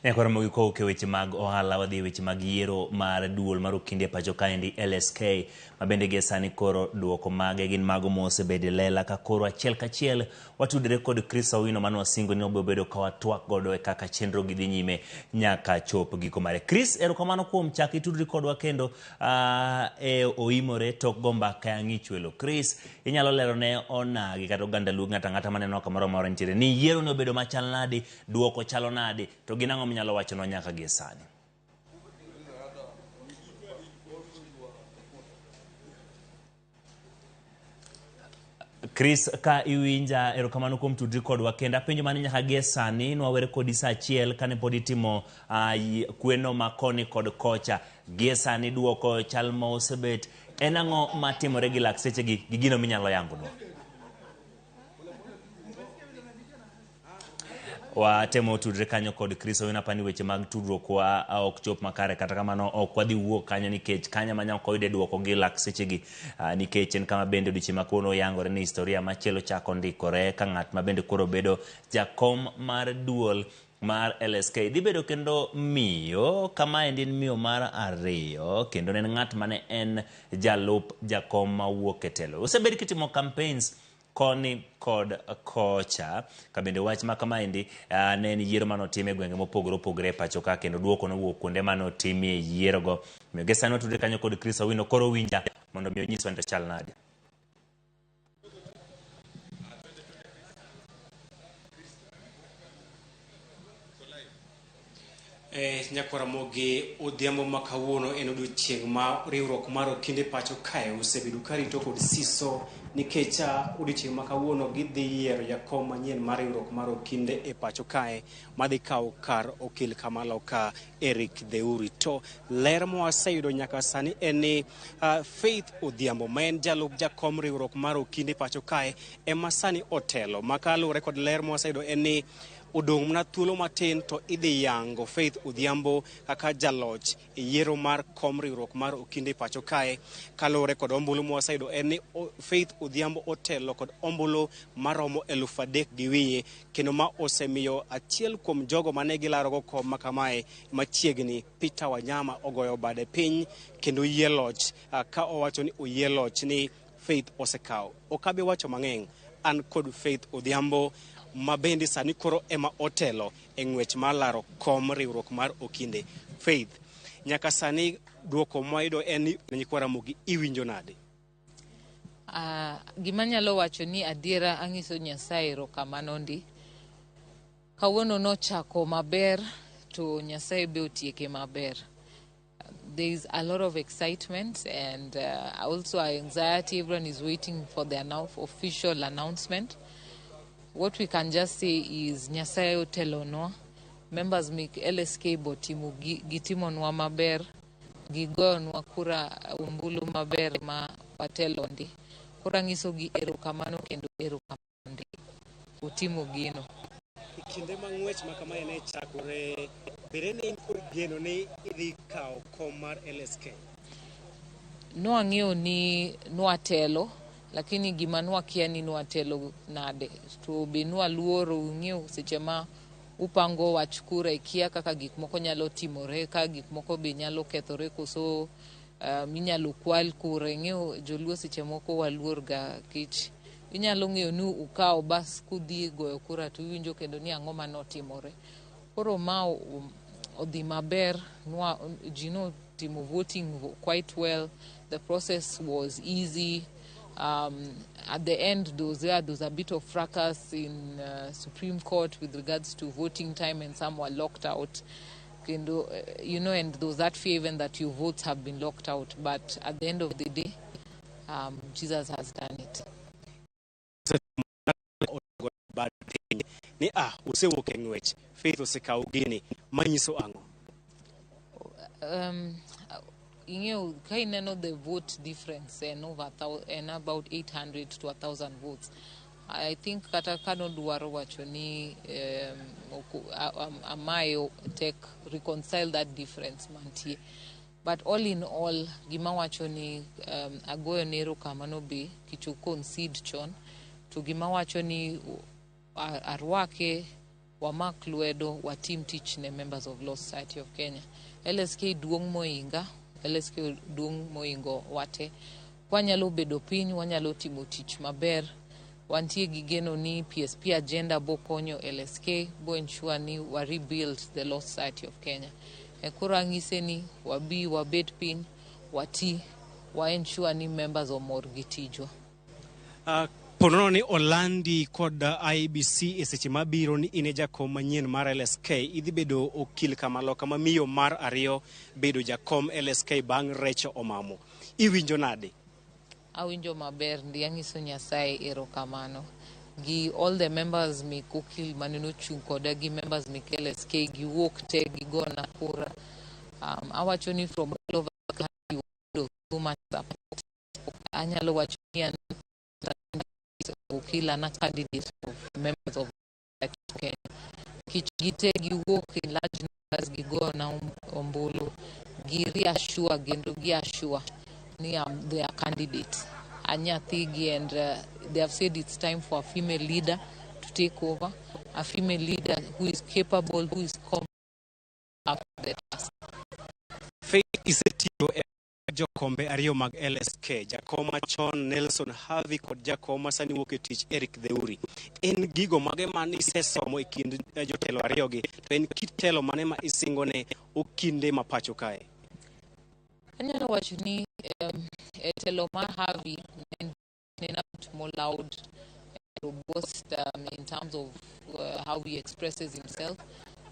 Nyakoro mogi kowuok e weche mag ohala wadhi e weche mag yiero mar duol mar okinde e pacho kaendi LSK ma bende gie sani koro duoko mage gin mago mosebedo e lela ka koro achiel kachiel watudre kod Chris Owino mane wasingo ni wabiro bedo ka watwak godo e kaka chenro gi dhi nyime nyaka chop giko mare. Chris, erokamano kuom chak itudri kodwa kendo e oimore tok go mbaka ya ng'ichwelo. Chris, inyalo lero ne onagi kata oganda luo ng'ato ang'ata maneno kamoro amora nitiere ni yiero ni obedo machal nadi, duoko chalo nadi, to gin ang'o minyalo wachonwa nyaka gie sani? Chris, ka iwinja, erokamano kuom tudri kodwa kendo apenjo mani nyaka gie sani nwawere kodi saa achiel kane pod itimo kweno ma koni kod kocha. Gie sani duoko chal ma osebet en ang'o matimore gi lak sechegi gi gino minyalo yangonwa? Watemo tudre kanyo kod Chris Owino, apani weche mag tudruok wa ok chop makare, kata kamano ok wadhi wuok kanyo nikech kanyo ma nyaka wayude duoko gi lak sechegi, nikech en kama bende odiochieng' ma kawuono yangore ni historia machielo chako ndikore ka ng'at ma bende koro bedo jakom mar duol mar LSK dhi bedo kendo miyo, kama endi en miyo mar ariyo kendo ne en ng'at mane en jalup jakom mawuok e telo. Osebed kitimo campaigns koni kod kocha ka bende wach ma kamaendi ne en yiero mane otim e gwenge mopogore opogore e pacho ka kendo duoko nowuok kuonde mane otimie yierogo. Omiyo gi sani watudre kanyo kod Chris Owino koro winja mondo mi onyiswa ni to chal nade. Nyakwar Ramogi, odhiambo ma kawuono en odiochieng' ma riwruok mar okinde pacho kae osebedo karito kod siso nikech odiochieng' ma kawuono gidhi yiero jakom manyien mar riwruok mar okinde e pacho kae madhi kawo kar okil Kamaloka Eric Theuri. To ler mwaseyudo nyaka sani en ni Faith Odhiambo ma en jalup jakom riwruok mar okinde pacho kae ema sani otelo. Ma kaluwore kod ler mwaseyudo en ni odong' mana thuolo matin to idhi yango Faith Odhiambo kaka jaloch e yiero mar kom riwruok mar okinde pacho kae. Kaluwore kod ombulu mwaseyudo en ni Faith Odhiambo otelo kod ombulu maromo 3,000 gi wiye, kendo ma osemiyo achiel kuom jogo mane gilarogo kom ma kamae machiegni Peter Wanyama ogoyo bade piny kendo oyie loch, ka owacho ni oyie loch ni Faith osekawo. Ok abi wacho mang'eny, an kod Faith Odhiambo ma bende sani koro ema otelo e ng'wech mar laro kom riwruok mar okinde. Faith, nyaka sani duoko mwayudo en ni nyikwa Ramogi iwinjo nade? Gima nyalo wacho ni adiera ang'iso Nyasaye erokamano ndi. Kawuono nochako maber to Nyasaye be otieke maber. There is a lot of excitement and also anxiety. Everyone is waiting for the official announcement. What we can just say is Nyasaye otelonwa. Members mek LSK bo timo gitimonwa maber, gigoyonwa kura ombulu maber ma watelo ndi. Koro ang'iso gi erokamano kendo erokamano ndi. Utimo gino. E kinde ma ng'wech ma kamae ne chakore, bende ne in kod geno ni idhi kawo kom mar LSK? Nwang'eyo ni nwatelo, lakini gima nwakia ni nwatelo nade. To be nwaluoro, ung'eyo seche ma upango wach kura ikia kaka gik moko nyalo timore, ka gik moko be nyalo kethore koso inyalo kwal kura. Ing'eyo joluo seche moko waluor ga kech inyalo ng'eyo ni ukawo bas kudhi goyo kura to iwinjo kendo ni ang'o manotimore. Koro ma odhi maber, ji notimo voting quite well. The process was easy. At the end, there was a bit of fracas in Supreme Court with regards to voting time, and some were locked out. Kendo, and there was that fear even that your votes have been locked out. But at the end of the day, Jesus has done it. Bad piny ni usewuok e ng'wech, Faith osekawo gini, manyiso ang'o? Ing'eyo ka ineno the vote difference en over en about 800 to 1,000 votes. I think kata kanodwaro wacho ni amayo tek reconcile that difference mantie. But all in all, gima wacho ni agoyo ne erokamano be kicho concede chon to gima wacho ni arwake. Wamak lwedo, watim tich ne members of Law Society of Kenya. LSK duong' moinga, LSK duong' moingo wate. Kwanyalo bedo piny, wanyalo timo tich maber. Wantie gi geno ni PSP agenda bo konyo LSK, bo ensure ni wa rebuild the Law Society of Kenya. E koro ang'ise ni wabi wabed piny, wati, wa ensure ni members omor gi tijwa. Ponono ni olandi kod IEBC e seche mabiro ni in e jakom manyien mar LSK, idhi bedo okil kamaloka ma miyo mar ariyo bedo jakom LSK bang' Recho Omamo. Iwinjo nade? Awinjo maber ndi, ang'iso Nyasaye erokamano. Gi all the members mek okil mane nochung' koda gi members mek LSK giwuok te gigona kura. Awacho ni from all over the country wayudo so much support. Anyalo wacho ni an okil an a candidate of members of Kenya. Nikech gite giwuok in large numbers gigona ombulu, gi reassure kendo gi assure ni I'm their candidate. Anyathigi and they have said it's time for a female leader to take over, a female leader who is capable, who is competent up to the task. Faith, isetiyo e jokombe ariyo mag LSK, jakom machon Nelson Havi kod jakom ma sani wuok e tich Eric Theuri. En gigo mage mane isesomo e kind jotelo ariyogi, to en kit telo mane ma isingo ne okinde ma pacho kae? Anyalo wacho ni e telo mar Havi ne en a bit more loud, robust in terms of how he expresses himself.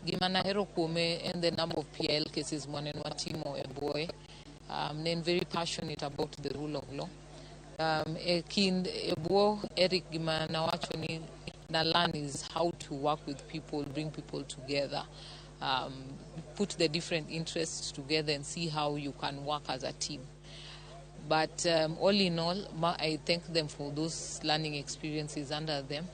Gima nahero kuome en the number of PIL cases mane watimo e buoye. Ne en very passionate about the rule of law. E kind e buo Eric, gima nawacho ni na learn is how to work with people, bring people together, put the different interests together and see how you can work as a team. But all in all, I thank them for those learning experiences under them.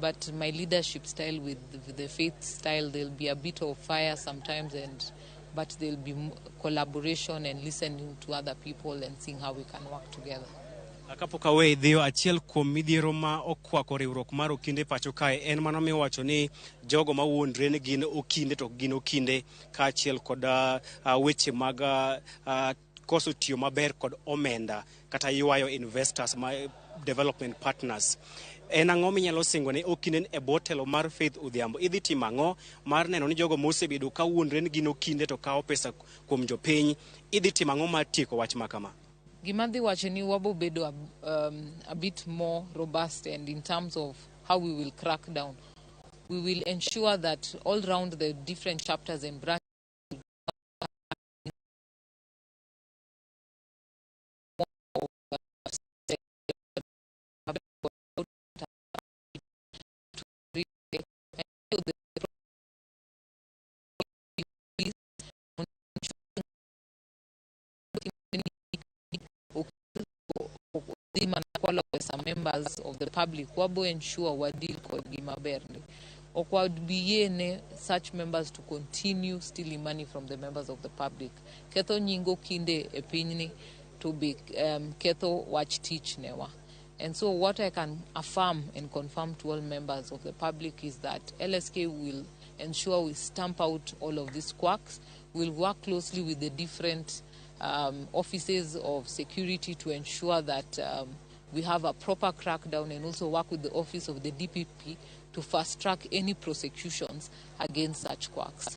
But my leadership style with the Faith style, there'll be a bit of fire sometimes, but there'll be collaboration and listening to other people and seeing how we can work together. Kapok aweyi dhiyo, achiel kuom midhiero ma okwako riwruok mar okinde pacho kae en mano miwacho ni jogo mawuondre ni gin okinde to ok gin okinde, kaachiel kod weche mag koso tiyo maber kod omenda kata ywayo investors ma development partners. En ang'o minyalo singo ne okinde e bwo telo mar Faith Odhiambo? Idhi timo ang'o mar neno ni jogo mosebedo ka wuondre ni gin okinde to kawo pesa kuom jopiny? Idhi timo ang'o mar tieko wach ma kama? Gima dhi wacho ni wabo bedo a bit more robust, and in terms of how we will crack down, we will ensure that all round the different chapters and branches dhi mana kwalo pesa members of the public, wabo ensure wa deal kodgi maber ni ok wabi yiene such members to continue stealing money from the members of the public. Ketho nying okinde e pinyni to be ketho wach tich newa. And so what I can affirm and confirm to all members of the public is that LSK will ensure we stamp out all of these quacks. We'll work closely with the different offices of security to ensure that we have a proper crackdown, and also work with the office of the DPP to fast track any prosecutions against such quacks.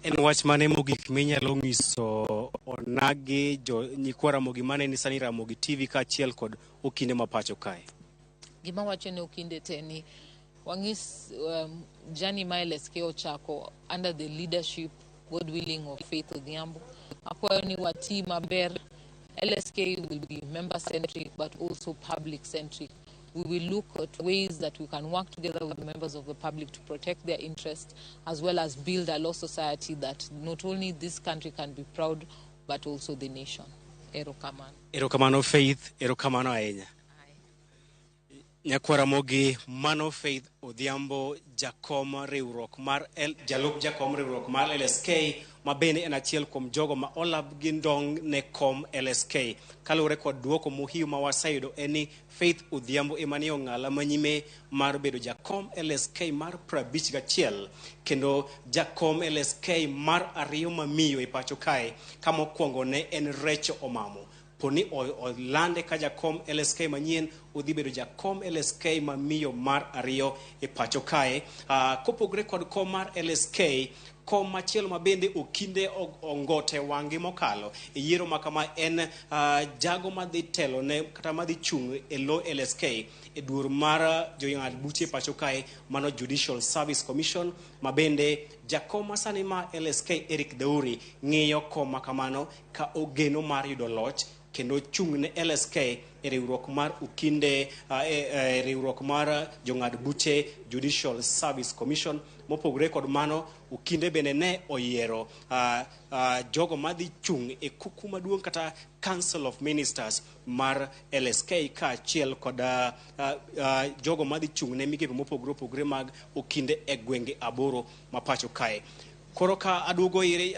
En wach mane mogik minyalo nyiso onagi jo nyikwa Ramogi mane ni sani Ramogi TV kaachiel kod okinde ma pacho kae? Gima wacho ne okinde te ni wang'is journey ma LSK ochako under the leadership, God willing, of Faith Odhiambo. Akwayo ni wati maber. LSK will be member centric but also public centric. We will look at ways that we can work together with the members of the public to protect their interests, as well as build a law society that not only this country can be proud, but also the nation. Erokamano. Erokamano Faith, erokamano ahinya. Nyakwar Ramogi, mano Faith Odhiambo, jakom riwruok mar L, jalup jakom riwruok mar LSK ma bende en achiel kuom jogo ma olab gi ndong' ne kom LSK. Kaluwore kod duoko muhimu ma waseyudo en ni Faith Odhiambo ema ni ong'ala manyime mar bedo jakom LSK mar 51 kendo jakom LSK mar ariyo mamiyo e pacho kae ka mokwongo ne en Recho Omamo. Poni olande ka jakom LSK manyien odhi bedo jakom LSK mamiyo mar ariyo e pacho kae. Kopogre kod kom mar LSK, kom machielo ma bende okinde ongote wang'gi mokalo e yiero ma kama en jago madhi telo ne kata madhi chung' e lo LSK e duor mar jong'ad buche e pacho kae, mano Judicial Service Commission, ma bende jakom masani ma LSK Eric Deuri ng'iyo kom ma kamano ka ogeno mar yudo loch kendo chung' ne LSK e riwruok mar okinde e riwruok mar jong'ad buche Judicial Service Commission. Mopogore kod mano, okinde bende ne oyiero jogo madhi chung' e kuku maduong' kata Council of Ministers mar LSK kaachiel kod jogo madhi chung' ne migepe mopogore opogore mag okinde e gwenge 8 ma pacho kae. Koro ka aduogo ire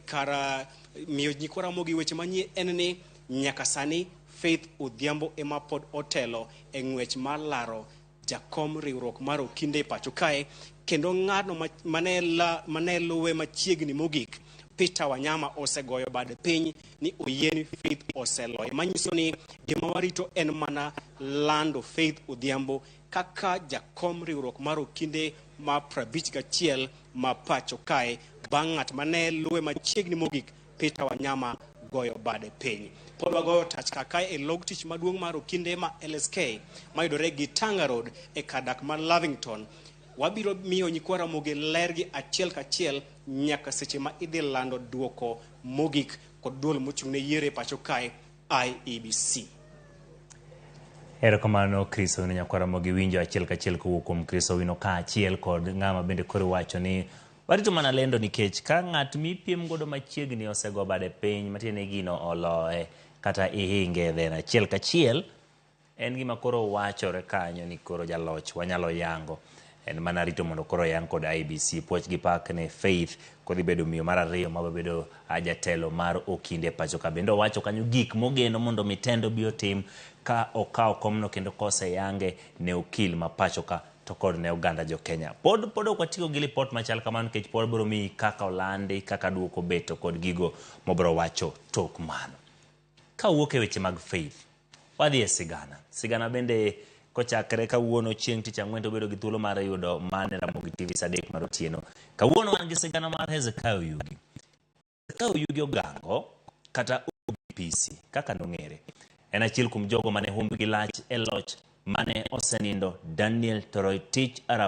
kar miyo nyikwa Ramogi weche manyien en ni nyaka sani Faith Odhiambo ema pod otelo e ng'wech mar laro jakom riwruok mar okinde e pacho kae, kendo ng'ano mane luwe machiegni mogik Peter Wanyama osegoyo bade piny ni oyie ni Faith oseloyo, manyiso ni gima warito en mana lando Faith Odhiambo kaka jakom riwruok mar okinde ma 51 ma pacho kae bang' ng'at mane luwe machiegni mogik Peter Wanyama goyo bade piny. Pod wagoyo tach kaka e log tich maduong' mar okinde ma LSK mayudore gi Tanga Road e kar dak mar Lavington. Wabiro miyo nyikwa Ramogi ler gi achiel kachiel nyaka seche ma idhi lando duoko mogik kod duol mochung' ne yiero e pacho kae IEBC. Erokamano Chris Owino. Nyakwar Ramogi winjo achiel kachiel kowuok kuom Chris Owino kaachiel kod ng'ama bende koro wacho ni warito mana lendo nikech ka ng'at mipiem godo machiegni osego bade piny matiende ni gino oloye kata ihinge, then achiel kachiel en gima koro wachore kanyo ni koro jaloch wanyalo yango en mana rito mondo koro yang kod IEBC. Puoch gi pak ne Faith kodhi bedo miyo mar ariyo mabedo jatelo mar okinde pacho ka. Bende owacho kanyo gik mogeno mondo mi tendo bi otim ka okawo komno kendo koseyange ne okil ma pacho ka to kod ne oganda jo Kenya. Pod ok watiyo gi lipot machal kamano nikech pod biro miyi kaka olandi, kaka duoko beto kod gigo mobiro wacho tok mano. Kawuok e weche mag Faith, wadhi e sigana. Sigana bende kochakre kawuono chieng' tich ang'wen to bedo gi thuolo mar yudo mane Ramogi TV saa 3 mar otieno. Kawuono wan gi sigana mar Hezekiah Oyugi. Hezekiah Oyugi Ogango kata OBPC kaka nong'ere. En achiel kuom jogo mane humbgi lach e loch mane osenindo Daniel Toroitich arap